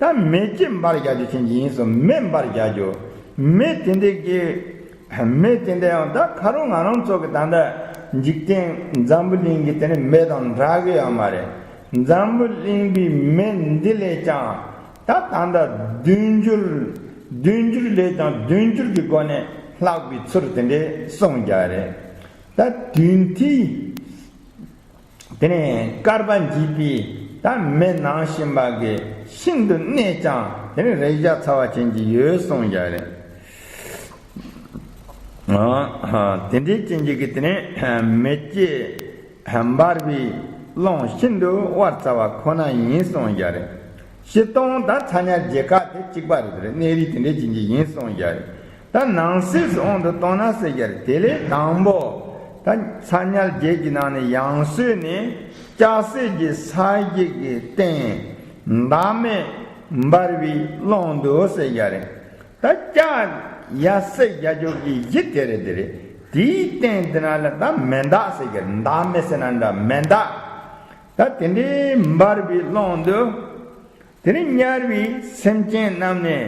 ད་མེ་ལྕེ་འབར་རྒྱག་རྒྱུ་ཕྱིན་ཆད་ཡིན་སོང་། མེ་འབར་རྒྱག་རྒྱུ། མེ་དེ་འདྲ་གི་མེ་དེ་འདྲ་ཡང་ད་ཁ་རོག་ང་རང་ཚོ་གི་ད་ལྟ་འཇིག་རྟེན་འཛམ་བུ་གླིང་གི་དེ་ནི་མེ་དང་འདྲ་གི་ཡོད་མ་རེད། འཛམ་བུ་གླིང་པའི་མེ་འདི་ལས་ཀྱང་ད་ད་ལྟ་བདུན་འགྱུར་བདུན་འགྱུར་ལས་ཀྱང་བདུན་འགྱུར་གྱི་སྒོ་ནས་ལྷག་པའི་ཚུལ་དེ་འདྲ་གསུངས་རྒྱག་རེད། ད་དུས་མཐའི་དེ་ནས་བསྐལ་པ་འཇིག་པའི་ད་མེ་ནང་བཞིན་པ་གི་ཤིན་ཏུ་གནས་ཀྱང་དེ་ནས་རེག་བྱ་ཚ་བ་ཅན་གྱི་ཡོད་གསུངས་ཀྱང་རེད། དེ་འདྲའི་ཅན་གྱི་གི་དེ་ནས་མེ་ལྕེ་འབར་བའི་རླུང་ཤིན་ཏུ་དབར་ཚ་བ་ཁོ་ན་ཡིན་གསུངས་ཀྱང་རེད། སྤྱིར་བཏང་ད་ཚ་དམྱལ་བརྒྱད་ཀ་དེ་གཅིག་པ་རེད། དེ་རེད། གནས་རིས་དེ་འདྲའི་ཅན་གྱི་ཡིན་གསུངས་ཀྱང་རེད། ད་ནང་གསེས་སུ་དབང་དུ་བཏང་ན་ཟེར་རྒྱུ་རེད། དེ་ལས་དང་པོ། ད་ཚ་དམྱལ་བརྒྱད་ཀྱི་ནང་ནས་ཡང་སོས་ནས་ལྕགས་སྲེག་གི་ས་གཞི་གི་སྟེང་། མདག་མེ་འབར་བའི་ཀློང་དུ་ཟེར་རྒྱུ་རེད། ད་ལྕགས་ཡར་སྲེག་རྒྱག་རྒྱུ་གི་གཞི་དེ་རེད། དེ་རེད། དེའི་སྟེང་དེ་ན་ལ་ད་མེ་མདག་ཟེར་རྒྱུ་རེད། མདག་མེ་ཟེར་ན་འདྲ། མེ་མདག། ད་དེ་འདྲའི་འབར་བའི་ཀློང་དུ། དེ་ནས་དམྱལ་བའི་སེམས་ཅན་རྣམས་ནི་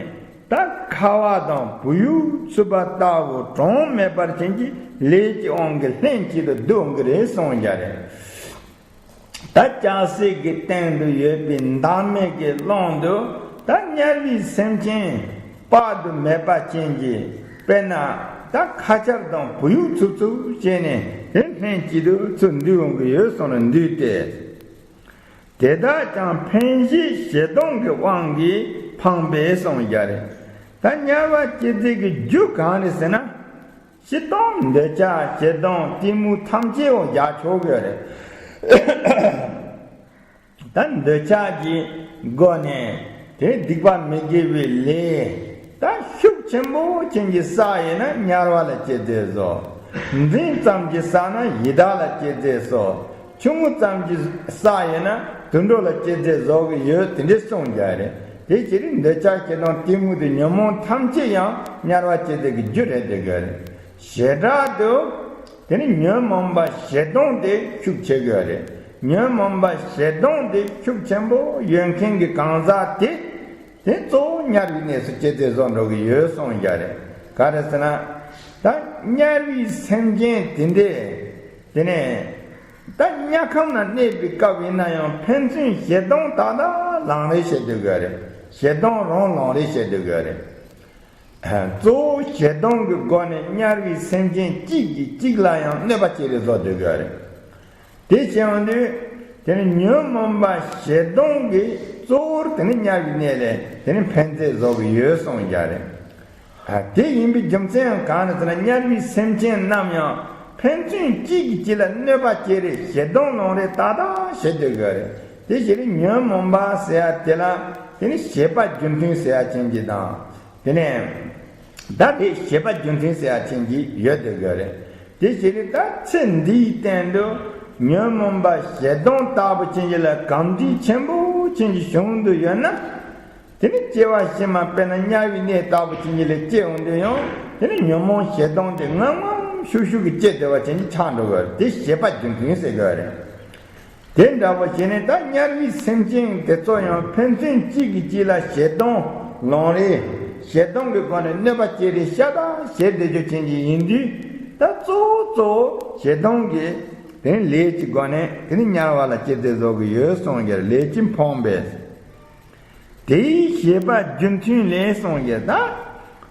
ད་ཁ་བ་དང་བུ་ཡུག་འཚུབ་པ་ལྟ་བུ་གྲངས་མེད་པར་ཅན་གྱི་ལས་ཀྱི་དབང་གིས་ལྷན་ཅིག་ཏུ་འདུ་འོང་གི་རེད་གསུངས་ཀྱང་རེད། ད་ལྕགས་སྲེག་གི་སྟེང་དུ་ཡོད་པའི་མདག་མེ་གི་ཀློང་དུ་ད་དམྱལ་བའི་སེམས་ཅན་དཔག་ཏུ་མེད་པ་ཅན་གྱི་དཔེར་ན་ད་ཁ་ཆར་དང་བུ་ཡུག་འཚུབ་འཚུབ་བྱས་ནས་དེ་ལྷན་ཅིག་ཏུ་ཚུར་འདུ་འོང་གི་ཡོད་གསུངས་ནས་འདུས་ཏེ། དེ་དག་ཀྱང་འཕེན་བྱེད་ཞེ་སྡང་གི་དབང་གིས་འཕངས་པས་གསུངས་ཀྱང་རེད། ད་དམྱལ་བ་སྐྱེ་སའི་རྒྱུ་གང་རེད་ཟེར་ན། སྤྱིར་བཏང་འདོད་ཆགས་ཞེ་སྡང་གཏི་མུག་ཐམས་ཅད་འོ་རྒྱག་ཆོག་གི་རེད། ད་འདོད་ཆགས་ཀྱི་སྒོ་ནས་དེ་སྡིག་པ་མི་དགེ་བའི་ལས་ད་ཤུགས་ཆེན་པོ་ཅན་གྱི་བསགས་ཡོད་ན་དམྱལ་བ་ལ་སྐྱེ་ཚེ་བཟོ། འབྲིང་ཙམ་གྱི་བསགས་ན་ཡི་དྭགས་ལ་སྐྱེ་ཚེ་བཟོ། ཆུང་ངུ་ཙམ་གྱི་བསགས་ཡོད་ན་དུད་འགྲོ་ལ་སྐྱེ་ཚེ་བཟོ་གི་ཡོད། དེ་འདྲའི་གསུངས་ཀྱང་རེད། དེ་ཕྱིར་འདོད་ཆགས་ཞེ་སྡང་གཏི་མུག་དེ་ཉོན་མོངས་ཐམས་ཅད་ཡང་དམྱལ་བ་སྐྱེ་སའི་རྒྱུ་རེད་བསྡད་ཀྱི་རེད། བྱེ་བྲག་ཏུ་དེ་ནི་ཉོན་མོངས་པ་ཞེ་སྡང་དེ་ཤུགས་ཆེ་གི་རེད། ཉོན་མོངས་པ་ཞེ་སྡང་དེ་ཤུགས་ཆེན་པོ་ཡོད་མཁན་གྱི་གང་ཟག་དེ། དེ་གཙོ་བོ་དམྱལ་བའི་གནས་སུ་སྐྱེ་ཚེ་བཟོ་འགྲོ་གི་ཡོད་གསུངས་ཀྱང་རེད། ག་རེ་ཟེར་ན། ད་དམྱལ་བའི་སེམས་ཅན་དེ་འདྲས། དེ་ནས་ད་དམྱལ་ཁམས་ན་གནས་པའི་སྐབས་ཡིན་ན་ཡང་ཕན་ཚུན་ཞེ་སྡང་ཏག་ཏག་ལང་རེ་བྱེད་སྡོད་ཀྱི་རེད། ཞེ་སྡང་རང་ལང་རེ་བྱེད་སྡོད་ཀྱི་རེད། གཙོ་བོ་ཞེ་སྡང་གི་སྒོ་ནས་དམྱལ་བའི་སེམས་ཅན་གཅིག་གིས་གཅིག་ལ་ཡང་གནོད་པ་སྐྱེལ་རེ་བཟོ་སྡོད་ཀྱི་རེད། དེ་བྱས་ཡོང་དུས། དེ་ནི་ཉོན་མོངས་པ་ཞེ་སྡང་གིས་གཙོ་བོར་དེ་ནི་དམྱལ་བའི་གནས་ལས་དེ་ནི་ཕན་ཚུན་བཟོ་གི་ཡོད་གསུངས་ཀྱང་རེད། ཨ། དེ་ཡིན་པའི་རྒྱུ་མཚན་ཡང་གང་རེད་ཟེར་ན། དམྱལ་བའི་སེམས་ཅན་རྣམས་ཡང་ཕན་ཚུན་གཅིག་གིས་གཅིག་ལ་གནོད་པ་སྐྱེལ་རེ་ཞེ་སྡང་ལང་རེ་ཏག་ཏག་བྱེད་སྡོད་ཀྱི་རེད། དེ་བྱས་ནས་ཉོན་མོངས་པ་ཟེར་ཡ་དེ་ལ་དེ་ནི་བྱེད་པ་རྒྱུ་མཐུན་ཟེར་ཡ་ཅན་གྱི་དང་། དེ་ནས་ད་དེ་བྱེད་པ་རྒྱུ་མཐུན་ཟེར་ཡ་ཅན་གྱི་ཡོད་སྡོད་ཀྱི་རེད། དེ་བྱས་ནས་ད་ཚེ་འདིའི་སྟེང་དུ་ཉོན་མོངས་པ་ཞེ་སྡང་ལྟ་བུ་ཅན་གྱི་ལ་གང་འདྲའི་ཆེན་པོ་ཅན་གྱི་བྱུང་དུ་ཡོད་ན། དེ་ནི་སྐྱེ་བ་ཕྱི་མ་དཔེར་ན་དམྱལ་བའི་གནས་ལྟ་བུ་ཅན་གྱི་ལ་སྐྱེ་འོང་དུས་ཡང་དེ་ནི་ཉོན་མོངས་ཞེ་སྡང་དེ་ངམ་ངམ་ཤུགས་ཤུགས་ཀྱིས་སྐྱེ་བསྡད་པ་ཅན་གྱི་ཆགས་འགྲོ་གི་རེད། དེ་བྱེད་པ་རྒྱུ་མཐུན་ཟེར་གི་རེད། དེ་འདྲ་པོ་བྱས་ནས་ད་དམྱལ་བའི་སེམས་ཅན་དེ་ཚོ་ཡང་ཕན་ཚུན་གཅིག་གིས་གཅིག་ལ་ཞེ་སྡང་ལང་རེ། ཞེ་སྡང་གི་སྒོ་ནས་གནོད་པ་སྐྱེལ་རེ་ཤ་སྟག་བྱེད་བསྡད་རྒྱུ་ཅན་གྱི་ཡིན་དུས། ད་གཙོ་བོ་གཙོ་བོ་ཞེ་སྡང་གི་དེ་ནི་ལས་ཀྱི་སྒོ་ནས་དེ་ནི་དམྱལ་བ་ལ་སྐྱེ་ཚེ་བཟོ་གི་ཡོད་གསུངས་ཀྱང་ལས་ཀྱིས་འཕངས་པས། དེའི་བྱེད་པ་རྒྱུ་མཐུན་ལས་གསུངས་ཀྱང་ད་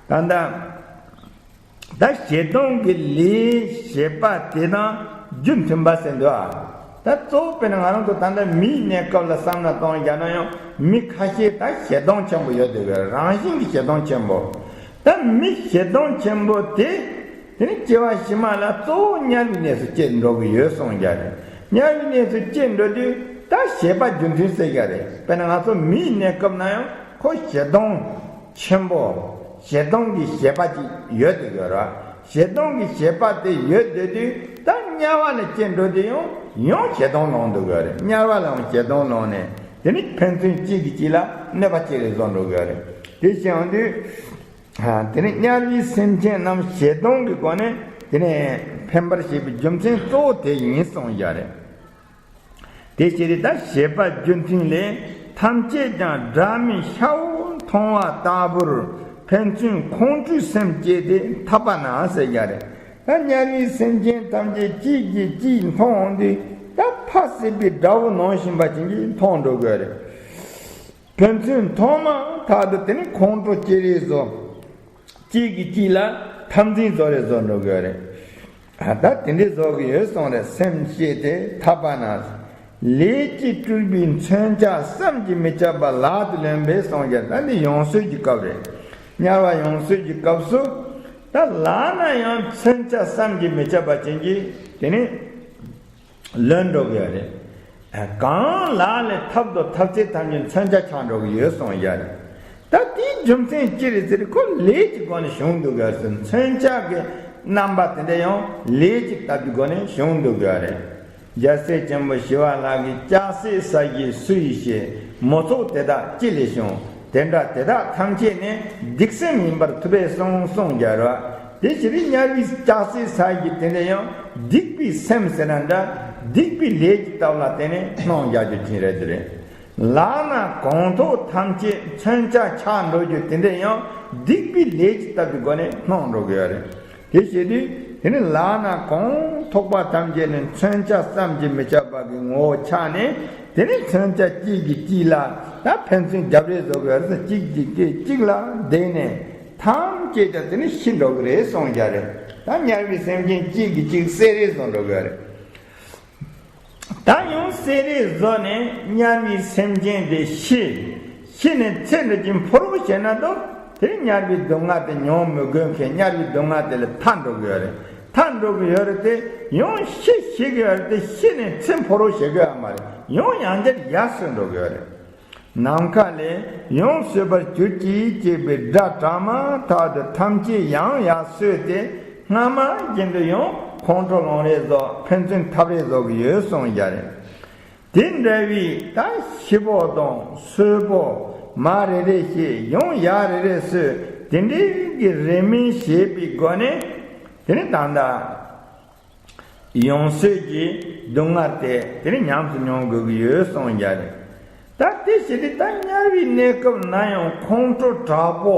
ད་ལྟ། ད་ཞེ་སྡང་གི་ལས་བྱེད་པ་དེ་དང་རྒྱུ་མཐུན་པ་ཟེར་འདུག་ཨ། ད་གཙོ་བོ་དཔེར་ན་ང་རང་ཚོ་ད་ལྟ་མིའི་གནས་སྐབས་ལ་བསམ་བློ་གཏོང་རྒྱག་ན་ཡང་མི་ཁ་ཤས་ད་ཞེ་སྡང་ཆེན་པོ་ཡོད་དེ། རང་བཞིན་གྱི་ཞེ་སྡང་ཆེན་པོ། ད་མི་ཞེ་སྡང་ཆེན་པོ་དེ་དེ་ནི་སྐྱེ་བ་ཕྱི་མ་ལ་གཙོ་བོ་དམྱལ་བའི་གནས་སུ་སྐྱེ་འགྲོ་གི་ཡོད་གསུངས་ཀྱང་རེད། དམྱལ་བའི་གནས་སུ་སྐྱེ་འགྲོ་དུས་ད་བྱེད་པ་རྒྱུ་མཐུན་ཟེར་གྱི་རེད། དཔེར་ན་ང་ཚོ་མིའི་གནས་སྐབས་ན་ཡང་ཁོ་བྱེད་སྟངས་ཆེན་པོ། བྱེད་སྟངས་ཀྱི་བྱེད་པ་ཅིག་ཡོད་དུ་ཡོད་ར། བྱེད་སྟངས་ཀྱི་བྱེད་པ་དེ་ཡོད་དུ་དུས་ད་དམྱལ་བ་ལ་སྐྱེ་འགྲོ་དུས་ཡང་ཡང་བྱེད་སྟངས་ལོན་འདུག་གི་རེད། དམྱལ་བ་ལའང་བྱེད་སྟངས་ལོན་ནས་དེ་ནི་ཕན་ཚུན་གཅིག་གིས་གཅིག་ལ་གནོད་པ་སྐྱེལ་རེ་བཟོ་འགྲོ་གི་རེད། དེ་བྱེད་ཡོང་དུས། དེ་ནི་དམྱལ་བའི་སེམས་ཅན་རྣམས་བྱེད་སྟངས་ཀྱི་སྒོ་ནས་དེ་ནི་ཕན་པར་བྱེད་པའི་རྒྱུ་མཚན་གཙོ་བོ་དེ་ཡིན་གསུངས་ཡ་རེད། དེ་ཕྱིར་ད་བྱེད་པ་རྒྱུ་མཐུན་ལས། ཐམས་ཅད་ཀྱང་སྒྲ་མེད་ཤ་བོ་མཐོང་བ་ལྟ་བུར་ཕན་ཚུན་ཁོང་ཁྲོའི་སེམས་བསྐྱེད་དེ་འཐབ་པ་ན་ཟེར་ཡ་རེད། ད་དམྱལ་བའི་སེམས་ཅན་ཐམས་ཅད་གཅིག་གིས་གཅིག་མཐོང་འོང་དུས་ད་ཕ་བསད་པའི་དགྲ་བོ་ནང་བཞིན་པ་ཅན་གྱིས་མཐོང་འགྲོ་དགོས་རེད། ཕན་ཚུན་མཐོང་མ་ཐག་ཏུ་དེ་ནི་ཁོང་ཁྲོ་སྐྱེ་རེས་བཟོ། གཅིག་གིས་གཅིག་ལ་འཐབ་འཛིང་བཟོ་རེས་བཟོ་འགྲོ་དགོས་རེད། ད་དེ་འདྲའི་བཟོ་གི་ཡོད་གསུངས་རེད། སེམས་བསྐྱེད་དེ་འཐབ་པ་ན། ལས་ཀྱིས་སྤྲུལ་པའི་མཚོན་ཆ་བསམ་གྱིས་མི་ཁྱབ་པ་ལག་ཏུ་ལོན་པས་གསུངས་ཀྱང་ད་འདི་ཡང་སོས་ཀྱི་སྐབས་རེད། དམྱལ་བ་ཡང་སོས་ཀྱི་སྐབས་སུ་ད་ལག་ན་ཡང་མཚོན་ཆ་བསམ་གྱིས་མི་ཁྱབ་པ་ཅན་གྱིས་དེ་ནི། ལོན་འགྲོ་གི་ཡོད་རེད། གང་ལག་ལས་འཐབ་དང་འཐབ་ཚད་ཐམས་ཅད་མཚོན་ཆ་ཆགས་འགྲོ་གི་ཡོད་གསུངས་ཡ་རེད། ད་དེའི་རྒྱུ་མཚན་ཅི་རེད་ཟེར་ཁོ་ལས་ཀྱི་སྒོ་ནས་བྱུང་འདུག་ག་ཟེར། མཚོན་ཆ་གི་རྣམ་པ་དེ་འདྲ་ཡང་ལས་ཀྱི་སྟབས་ཀྱི་སྒོ་ནས་བྱུང་འདུག་ག་རེད། རྒྱལ་སྲས་ཆེན་པོ་ཞི་བ་ལྷ་གིས་ལྕགས་སྲེག་ས་གཞི་སུ་ཡིས་བྱས། མོ་ཚོགས་དེ་དག་ཅི་ལས་བྱུང་། དེ་འདྲ་དེ་དག་ཐམས་ཅད་ནི་སྡིག་སེམས་ཡིན་པར་ཐུབ་པས་གསུངས་གསུངས་རྒྱལ་བ། དེ་ཕྱིར་དམྱལ་བའི་ལྕགས་སྲེག་ས་གཞི་དེ་འདྲ་ཡང་སྡིག་པའི་སེམས་ཟེར་ན་འདྲ། སྡིག་པའི་ལས་ཀྱི་སྟབས་ལ་བརྟེན་ནས་སྣང་རྒྱག་རྒྱུ་ཅན་རེད་དེ་རེད། ལག་ན་གང་ཐོགས་ཐམས་ཅད་མཚོན་ཆ་ཆགས་འགྲོ་རྒྱུ་དེ་འདྲ་ཡང་སྡིག་པའི་ལས་ཀྱི་སྟབས་ཀྱི་སྒོ་ནས་སྣང་འགྲོ་གི་ཡོད་རེད། དེ་བྱེད་དུས་དེ་ནི་ལག་ན་གང་ཐོགས་པ་ཐམས་ཅད་ནི་མཚོན་ཆ་བསམ་གྱིས་མི་ཁྱབ་པ་གི་ངོ་བོ་ཆགས་ནས་དེ་ནི་མཚོན་ཆ་གཅིག་གིས་གཅིག་ལ་ད་ཕན་ཚུན་རྒྱབ་རེས་བཟོ་གི་ཡོད་རེད། གཅིག་གིས་གཅིག་ལ་བརྡེག་ནས་ཐམས་ཅད་ཀྱང་དེ་ནི་ཤི་འགྲོ་གི་རེད་གསུངས་རྒྱ་རེད། ད་དམྱལ་བའི་སེམས་ཅན་གཅིག་གིས་གཅིག་བསད་རེས་བཟོ་འགྲོ་གི་ཡོད་རེད། ད་ཡང་བསད་རེས་བཟོ་ནས་དམྱལ་བའི་སེམས་ཅན་དེ་ཤི། ཤི་ནས་ཚེ་འདི་ཀྱི་འཕོ་བ་བྱས་ན་དང་དེ་དམྱལ་བའི་སྡུག་བསྔལ་དེ་མྱོང་མི་དགོས་མཁན་དམྱལ་བའི་སྡུག་བསྔལ་དེ་ལས་ཐར་འགྲོ་གི་ཡོད་རེད། ཐར་འགྲོ་གི་ཡོད་རེད་དེ། ཡང་ཤི་ཤི་གི་ཡོད་རེད་དེ། ཤི་ནས་ཚེ་འཕོ་བ་བྱེད་གི་ཡོད་མ་རེད། ཡང་ཡང་བསྐྱར་ཡར་གསོན་འགྲོ་གི་ཡོད་རེད། ནམ་མཁའ་ལས་ཡང་གསོད་པར་གྱུར་ཅིག་ཅེས་པའི་སྒྲ་གྲགས་མ་ཐག་ཏུ་ཐམས་ཅད་ཡང་ཡར་གསོས་ཏེ་སྔ་མ་བཞིན་དུ་ཡང་ཁོང་ཁྲོ་ལངས་རེས་བཟོ། ཕན་ཚུན་འཐབ་རེས་བཟོ་གི་ཡོད་གསུངས་རྒྱ་རེད། དེ་འདྲ་བའི་ད་ཤི་བོ་དང་གསོད་པོ་མ་རེ་རེ་བྱས། ཡང་ཡར་རེ་རེ་གསོས། དེ་འདྲའི་གི་རེས་མོས་བྱས་པའི་སྒོ་ནས་དེ་ནི་ད་ལྟ་ཡང་སོས་ཀྱི་སྡུག་བསྔལ་དེ་དེ་ནི་ཉམས་སུ་མྱོང་དགོས་ཀྱི་ཡོད་གསུངས་རྒྱ་རེད། ད་དེ་བྱས་ཏེ་ད་དམྱལ་བའི་གནས་སྐབས་ན་ཡང་ཁོང་ཁྲོ་དྲག་པོ་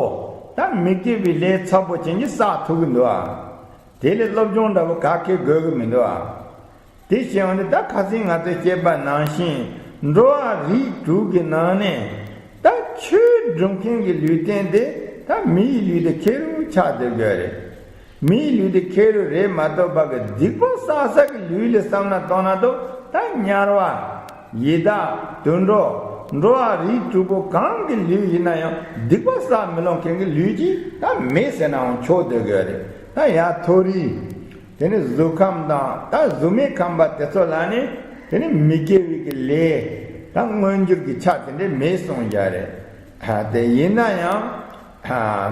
ད་མི་དགེ་བའི་ལས་ཚ་པོ་ཅན་གྱིས་བསགས་ཐུབ་ཀྱི་འདུག་ཨ། དེ་ལས་སློབ་སྦྱོང་འདྲ་པོ་ག་གེ་དགོས་ཀྱི་མི་འདུག་ཨ། དེ་བྱས་ཡོང་དུས་ད་ཁ་སང་ང་ཚོས་བཤད་པ་ནང་བཞིན་འགྲོ་བ་རིགས་དྲུག་གི་ནང་ནས་ད་ཆོས་སྒྲུབ་མཁན་གྱི་ལུས་རྟེན་དེ་ད་མིའི་ལུས་དེ་ཁེར་རོ་ཆགས་བསྡད་དགོས་རེད། མིའི་ལུས་དེ་ཁེར་རོ་རེད་མ་གཏོགས་པ་གི་སྡིག་པ་བསགས་ས་གི་ལུས་ལ་བསམ་བློ་གཏོང་ན་དོ་ད་དམྱལ་བ་ཡི་དྭགས་དུད་འགྲོ་འགྲོ་བ་རིགས་དྲུག་པོ་གང་གི་ལུས་ཡིན་ན་ཡང་སྡིག་པ་བསགས་མི་ལོང་མཁན་གྱི་ལུས་ཅིག་ད་མེད་ཟེར་ནའང་ཆོག་བསྡད་དགོས་རེད། ད་ཡ་མཐོ་རིས། དེ་ནི་གཟུགས་ཁམས་དང་ད་གཟུགས་མེད་ཁམས་པ་དེ་ཚོ་ལ་ནི་དེ་ནི་མི་དགེ་བའི་གི་ལས་ད་མངོན་གྱུར་གྱི་ཆ་དེ་འདྲས་མེད་གསུངས་རྒྱ་རེད། དེ་ཡིན་ན་ཡང་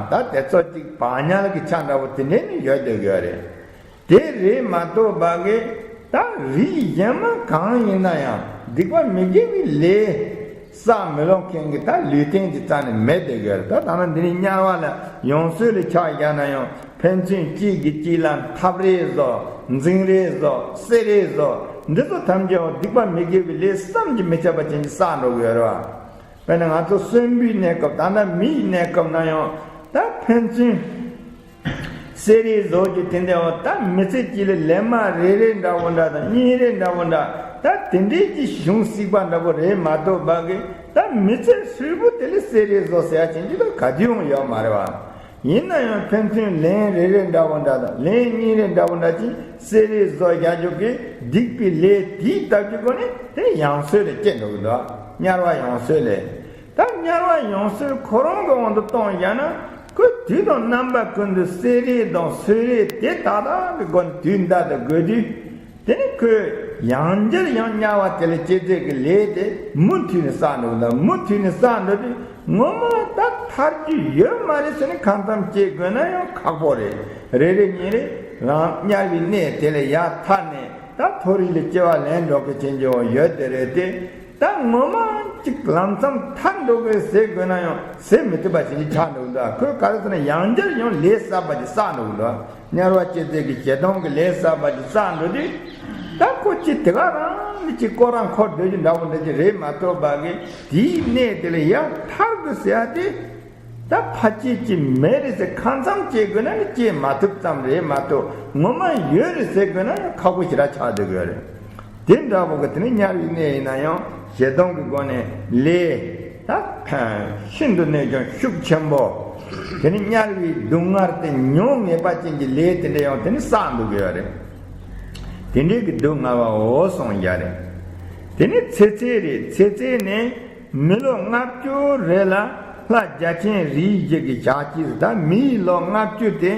ད་དེ་ཚོ་གཅིག་བག་ཉལ་གྱི་ཆ་འདྲ་བོ་དེ་འདྲས་ནི་ཡོད་བསྡད་ཡོད་རེད། དེ་རེད་མ་གཏོགས་པ་གི་ད་རིགས་གཞན་མ་གང་ཡིན་ན་ཡང་སྡིག་པ་མི་དགེ་བའི་ལས་བསགས་མི་ལོང་མཁན་གྱི་ད་ལུས་རྟེན་གྱི་རྩ་ནས་མེད་དེ་གི་རེད། ད་ད་ནི་འདི་ནི་དམྱལ་བ་ལ་ཡང་སོས་ལ་ཆགས་བཞག་ན་ཡང་ཕན་ཚུན་གཅིག་གིས་གཅིག་ལ་འཐབ་རེས་བཟོ། འཛིང་རེས་བཟོ། བསད་རེས་བཟོ། འདི་ཚོ་ཐམས་ཅད་སྡིག་པ་མི་དགེ་བའི་ལས་བསམ་གྱིས་མི་ཁྱབ་པ་ཅན་གྱིས་བསགས་འགྲོ་གི་ཡོད་རེད་བ། དཔེར་ན་ང་ཚོ་གསོན་པོའི་གནས་སྐབས་ད་ལྟ་མིའི་གནས་སྐབས་ན་ཡང་ད་ཕན་ཚུན། བསད་རེས་བཟོ་རྒྱུ་དེ་འདྲ་བ་ད་མི་ཚེ་གཅིག་ལ་ལན་མ་རེ་རེ་འདྲ་བོ་འདྲ་དང་གཉིས་རེ་འདྲ་བོ་འདྲ་ད་དེ་འདྲའི་ཅིག་གཞུང་སྲིད་པ་འདྲ་བོ་རེད་མ་གཏོགས་པ་གི་ད་མི་ཚེ་ཧྲིལ་པོ་དེ་ལ་བསད་རེས་བཟོ་ཟེར་ཡ་ཅན་གྱི་ད་ག་དུས་ཡོང་ཡོད་མ་རེད་བ། ཡིན་ན་ཡང་ཕན་ཚུན་ལན་རེ་རེ་འདྲ་བོ་འདྲ་དང་ལན་གཉིས་རེ་འདྲ་བོ་འདྲ་ཅིག་བསད་རེས་བཟོ་བཞག་རྒྱུ་གི་སྡིག་པའི་ལས་དེའི་སྟབས་ཀྱི་སྒོ་ནས་དེ་ཡང་སོས་ལ་སྐྱེ་འགྲོ་གི་འདུག་དམྱལ་བ་ཡང་སོས་ལས། ད་དམྱལ་བ་ཡང་སོས་ཁོ་རང་གི་དབང་དུ་གཏོང་བཞག་ན་ཁོས་དུས་དང་རྣམ་པ་ཀུན་ཏུ་བསད་རེས་དང་གསོད་རེས་དེ་དག་དག་གི་སྒོ་ནས་དུས་འདའ་དང་དགོས་དུས་དེ་ནི་ཁོས་ ཡང་བསྐྱར་ཡང་དམྱལ་བ་དེ་ལ་སྐྱེ་ཚད་ཀྱི་ལས་དེ་མུ་མཐུད་ནས་བསགས་འགྲོ་གི་འདུག་མུ་མཐུད་ནས་བསགས་འགྲོ་དུས་ངོ་མ་ད་ཐར་རྒྱུ་ཡོད་མ་རེད་ཟེར་ནས་ཁ་མཚམས་བཅད་དགོས་ན་ཡང་ཁག་པོ་རེད། རེ་རེ་གཉིས་རེ་རང་དམྱལ་བའི་གནས་དེ་ལས་ཡར་ཐར་ནས་ད་མཐོ་རིས་ལ་སྐྱེ་བ་ལེན་འགྲོ་གི་ཕྱིན་ཆད་ཡོད་དེ་རེད་དེ། ད་ངོ་མ་གཅིག་ལམ་མཚམས་ཐར་འགྲོ་གི་ཟེར་དགོས་ན་ཡང་ཟེར་མི་ཐུབ་པ་ཞིག་ཆགས་འགྲོ་གི་འདུག་ཁོས་ག་རེ་ཟེར་ན་ཡང་བསྐྱར་ཡང་ལས་བསགས་པ་ཅིག་བསགས་འགྲོ་གི་འདུག་དམྱལ་བ་སྐྱེ་ཚད་ཀྱི་ཞེ་སྡང་གི་ལས་བསགས་པ་ཅིག་བསགས་འགྲོ་དུས། ད་ཁོ་ཅི་དེ་ག་རང་ནི་ཅི་ཁོ་རང་འཁོར་སྡོད་རྒྱུ་འདྲ་བོ་འདྲ་ཅིག་རེད་མ་གཏོགས་པ་གི་དེའི་གནས་དེ་ལ་ཡར་ཐར་དགོས་ཟེར་ཡ་དེ། ད་ཕལ་ཆེར་ཅིག་མེད་རེད་ཟེར་ཁ་མཚམས་བཅད་དགོས་ན་ནི་བཅད་མ་ཐུབ་ཙམ་རེད་མ་གཏོགས་ངོ་མ་ཡོད་རེད་ཟེར་དགོས་ན་ཡང་ཁག་པོ་ཞེ་དྲག་ཆགས་སྡོད་དགོས་རེད། དེ་འདྲ་བོ་གི་དེ་ནི་དམྱལ་བའི་གནས་ཡིན་ན་ཡང་ཞེ་སྡང་གི་སྒོ་ནས་ལས་ད་ཤིན་ཏུ་ནས་ཀྱང་ཤུགས་ཆེན་པོ། དེ་ནི་དམྱལ་བའི་སྡུག་བསྔལ་དེ་མྱོང་ངེས་པ་ཅན་གྱི་ལས་དེ་འདྲ་ཡང་དེ་ནི་བསགས་འདུག་གི་ཡོད་རེད། དེ་འདྲའི་གི་སྡུག་བསྔལ་བའོ་གསུངས་ཡ་རེད། དེ་ནི་ཚེ་ཚད་རེད། ཚེ་ཚད་ནི་མི་ལོ་ལྔ་བཅུ་རེ་ལ་ལྷ་བརྒྱ་བྱིན་རིས་བཞི་གི་ཞག་གཅིག་ད་མིའི་ལོ་ལྔ་བཅུ་དེ།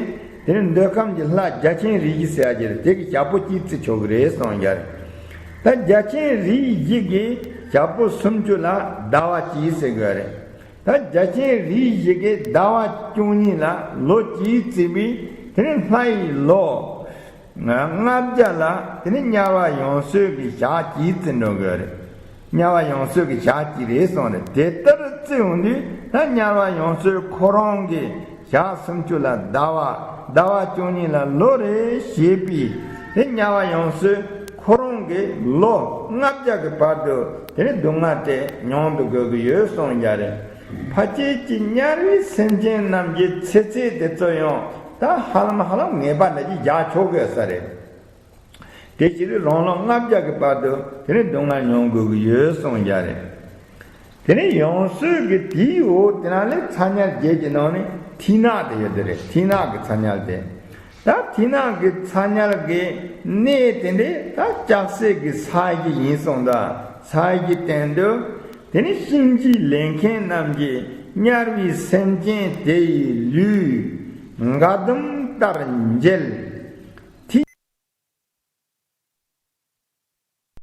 དེ་ནི་འདོད་ཁམས་ཀྱི་ལྷ་བརྒྱ་བྱིན་རིས་བཞི་ཟེར་ཡ་ཅིག་རེད། དེ་གི་ཞག་པོ་གཅིག་བརྩི་ཆོག་གི་རེད་གསུངས་ཡ་རེད། ད་བརྒྱ་བྱིན་རིས་བཞི་གི་ཞག་པོ་སུམ་ཅུ་ལ་ཟླ་བ་གཅིག་ཟེར་དགོས་རེད། ད་བརྒྱ་བྱིན་རིས་བཞི་གི་ཟླ་བ་བཅུ་གཉིས་ལ་ལོ་གཅིག་བརྩིས་པས་དེ་ནི་ལྷ་ཡི་ལོ་ལྔ་བརྒྱ་ལ་དེ་ནི་དམྱལ་བ་ཡོངས་གསོལ་གྱི་ཞག་གཅིག་བརྩི་འགྲོ་དགོས་རེད། དམྱལ་བ་ཡོངས་གསོལ་གྱི་ཞག་གཅིག་རེད་གསུངས་རེད། དེ་ལྟར་བརྩི་ཡོང་དུས་ད་དམྱལ་བ་ཡོངས་གསོལ་ཁོ་རང་གི་ཞག་སུམ་ཅུ་ལ་ཟླ་བ། ཟླ་བ་བཅུ་གཉིས་ལ་ལོ་རེ་བྱས་པས་དེ་དམྱལ་བ་ཡོངས་གསོལ་ཁོ་རང་གི་ལོ་ལྔ་བརྒྱ་གི་བར་དུ་དེ་ནི་སྡུག་བསྔལ་དེ་མྱོང་དུ་དགོས་ཀྱི་ཡོད་གསུངས་ཡ་རེད། ཕལ་ཆེར་གྱི་དམྱལ་བའི་སེམས་ཅན་རྣམས་ཀྱི་ཚེ་ཚད་དེ་ཚོ་ཡང་ད་ཧ་ལམ་ཧ་ལམ་ངེས་པ་འདྲ་ཅིག་རྒྱག་ཆོག་གི་ས་རེད། དེ་ཕྱིར་རང་ལོ་ལྔ་བརྒྱ་གི་བར་དུ་དེ་ནི་སྡུག་བསྔལ་མྱོང་དགོས་ཀྱི་ཡོད་གསུངས་ཡ་རེད། དེ་ནི་ཡོངས་གསོལ་གྱི་དེའི་འོག་དེ་ན་ལས་ཚ་དམྱལ་བརྒྱད་ཀྱི་ནང་ནས་མཐིང་ནག་དེ་ཡོད་དེ་རེད། མཐིང་ནག་གི་ཚ་དམྱལ་དེ། ད་མཐིང་ནག་གི་ཚ་དམྱལ་གྱི་གནས་དེ་འདྲའི་ད་ལྕགས་སྲེག་གི་ས་གཞི་ཡིན་གསུངས་ད་ས་གཞི་སྟེང་དུ། དེ་ནི་གཤིན་རྗེ་ལས་མཁན་རྣམས་ཀྱིས་དམྱལ་བའི་སེམས་ཅན་དེ་ཡི་ལུས་འགའ་ལྡུམ་ལྟར་འཇལ།